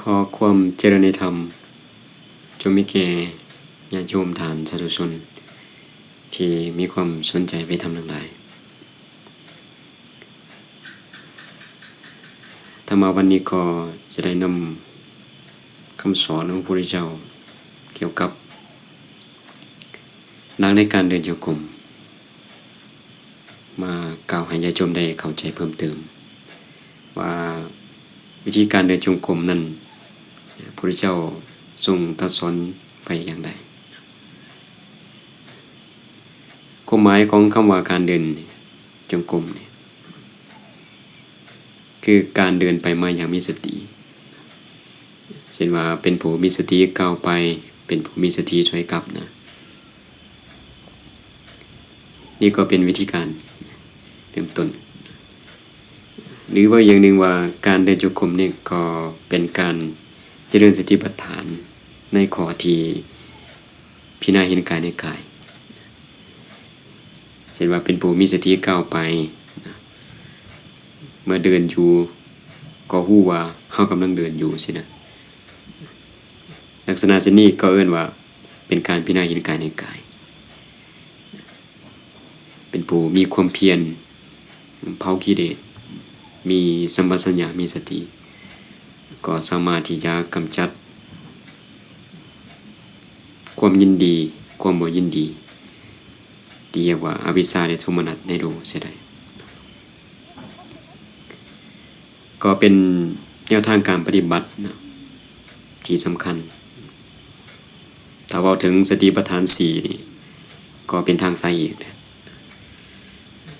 ຂໍຄວາມຈະເລີນໃນທຳ ຈົ່ງມີແກ່ຍາດໂຍມທ່ານສາທຸຊົນ ທີ່ມີຄວາມສົນໃຈໃນທຳທັງຫຼາຍ. ທຳມະວັນນີ້ກໍຈະໄດ້ນຳຄຳສອນຂອງພະພຸດທະເຈົ້າ ກ່ຽວກັບຫຼັກໃນການເດີນໂຍກົມ ມາກ່າວໃຫ້ຍາດໂຍມໄດ້ເຂົ້າໃຈເພີ່ມເຕີມວ່າ ວິທີການເດີນຈົງກົມນັ້ນ ພະພຸດທະເຈົ້າຊົງຕັດສອນໄວ້ຢ່າງໃດ. ຄວາມໝາຍຂອງຄຳວ່າການເດີນຈົງກົມນີ້ ຄືການເດີນໄປມາຢ່າງມີສະຕິ ເຊັ່ນວ່າເປັນຜູ້ມີສະຕິກ້າວໄປ, ເປັນຜູ້ມີສະຕິຖອຍກັບນະ. ນີ້ກໍເປັນວິທີການເລີ່ມຕົ້ນ ຫຼືເວົ້າອີກຢ່າງໜຶ່ງວ່າ ການເດີນຈົງກົມນີ້ກໍເປັນການຈະເລີນສະຕິປັດຖານໃນຂໍ້ທີ່ພິຈາລະນາເຫັນກາຍໃນກາຍ ເຊັ່ນວ່າເປັນຜູ້ມີສະຕິກ້າວໄປ ເມື່ອເດີນຢູ່ກໍຮູ້ວ່າເຮົາກຳລັງເດີນຢູ່ຊີ້ນະ. ລັກສະນະເຊັ່ນນີ້ກໍເອີ້ນວ່າເປັນການພິຈາລະນາເຫັນກາຍໃນກາຍ ເປັນຜູ້ມີຄວາມພຽນເຜົາກິເລດ ມີສຳປະຊັນຍະ ມີສະຕິ ກໍສາມາດທີ່ຈະກຳຈັດຄວາມຍິນດີ ຄວາມບໍ່ຍິນດີ ທີ່ຮຽກວ່າອະວິຊຊາ ແລະ ໂທມະນັດໃນໂລກເສຍໄດ້. ກໍເປັນແນວທາງການປະຕິບັດນະ ທີ່ສຳຄັນ. ຖ້າເວົ້າເຖິງສະຕິປັດຖານສີ່ນີ້ ກໍເປັນທາງສາຍເອກເດ້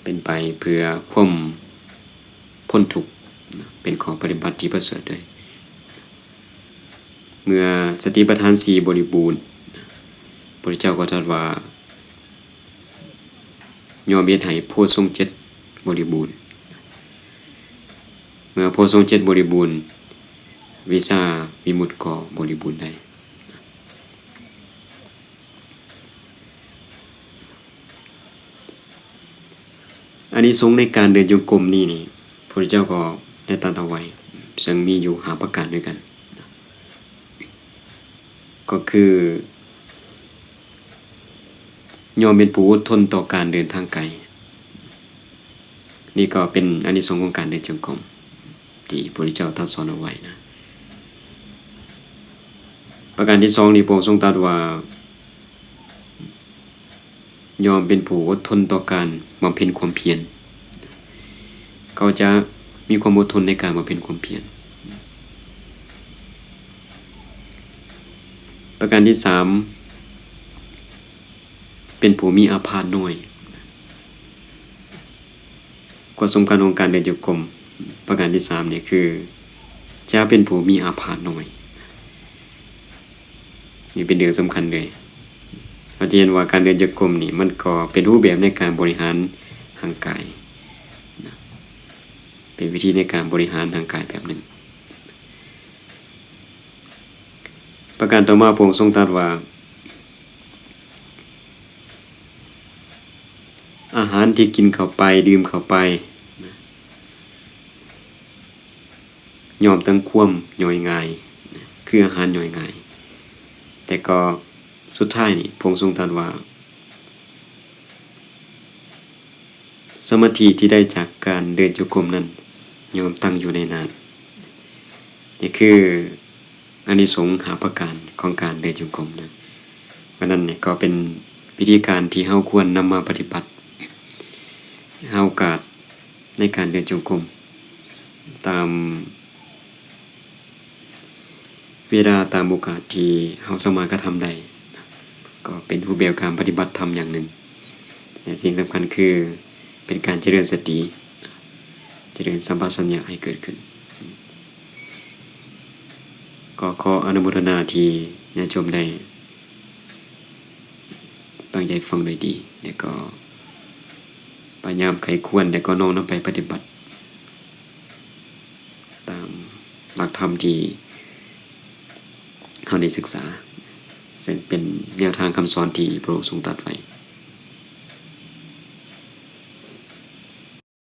ເປັນໄປເພື່ອຄວາມພົ້ນທຸກນະ ເປັນຂໍ້ປະຕິບັດທີ່ປະເສີດເລີຍ. ເມື່ອສະຕິປັດຖານສີ່ບໍລິບູນນະ ພະພຸດທະເຈົ້າກໍຕັດວ່າ ຍ່ອມເຮັດໃຫ້ໂພຊົງເຈັດບໍລິບູນ. ເມື່ອໂພຊົງເຈັດບໍລິບູນ ວິຊາວິມຸດກໍບໍລິບູນໄດ້. ອານິສົງໃນການເດີນຈົງກົມນີ້ນີ້ ພະພຸດທະເຈົ້າກໍໄດ້ຕັດເອົາໄວ້ ເຊິ່ງມີຢູ່ຫ້າປະການດ້ວຍກັນ. ກໍຄື ຍ່ອມເປັນຜູ້ອົດທົນຕໍ່ການເດີນທາງໄກ. ນີ້ກໍເປັນອານິສົງຂອງການເດີນຈົງກົມ ທີ່ພະພຸດທະເຈົ້າຕັດສອນເອົາໄວ້ນະ. ປະການທີສອງນີ້ ພະອົງຊົງຕັດວ່າ ຍ່ອມເປັນຜູ້ອົດທົນຕໍ່ການບຳເພັນຄວາມພຽນ. ເຂົາຈະມີຄວາມອົດທົນໃນການບຳເພັນຄວາມພຽນ. ປະການທີສາມ ເປັນຜູ້ມີອາພາດນ້ອຍ. ຄວາມສຳຄັນຂອງການເດີນຈົງກົມປະການທີສາມນີ້ຄື ຈະເປັນຜູ້ມີອາພາດນ້ອຍ. ນີ້ເປັນເລື່ອງສຳຄັນເລີຍ. ເຮົາຈະເຫັນວ່າການເດີນຈົງກົມນີ້ ມັນກໍເປັນຮູບແບບໃນການບໍລິຫານຮ່າງກາຍນະ, ເປັນວິທີໃນການບໍລິຫານຮ່າງກາຍແບບໜຶ່ງ. ປະການຕໍ່ມາ ພະອົງຊົງຕັດວ່າ ອາຫານທີ່ກິນເຂົ້າໄປ, ດື່ມເຂົ້າໄປ ນະ ຍ່ອມຕັ້ງຄວາມຍ່ອຍງ່າຍ ນະ ຄືອາຫານຍ່ອຍງ່າຍ. ແຕ່ກໍສຸດທ້າຍນີ້ ພະອົງຊົງຕັດວ່າ ສະມາທິທີ່ໄດ້ຈາກການເດີນຈົງກົມນັ້ນ ຍ່ອມຕັ້ງຢູ່ໄດ້ນານ. ນີ້ຄືອານິສົງຫ້າປະການຂອງການເດີນຈົງກົມນະ. ອັນນັ້ນນີ້ກໍເປັນວິທີການທີ່ເຮົາຄວນນຳມາປະຕິບັດ ຫາໂອກາດໃນການເດີນຈົງກົມ ຕາມເວລາ ຕາມໂອກາດທີ່ເຮົາສາມາດກະທຳໄດ້ ກໍເປັນຮູບແບບການປະຕິບັດທຳຢ່າງໜຶ່ງ. ແລະ ສິ່ງສຳຄັນຄືເປັນການຈະເລີນສະຕິ, ຈະເລີນສຳປະຊັນຍະໃຫ້ເກີດຂຶ້ນ. ກໍຂໍອະນຸໂມທະນາທີ່ຍາດໂຍມໄດ້ຕັ້ງໃຈຟັງດ້ວຍດີ ແລະ ກໍພະຍາຍາມໃຄ່ຄວນ ແລະ ກໍນ້ອມນຳໄປປະຕິບັດຕາມຫຼັກທຳທີ່ເຮົາໄດ້ສຶກສາ, ເຊິ່ງເປັນແນວທາງຄຳສອນທີ່ພະອົງຊົງຕັດໄວ້.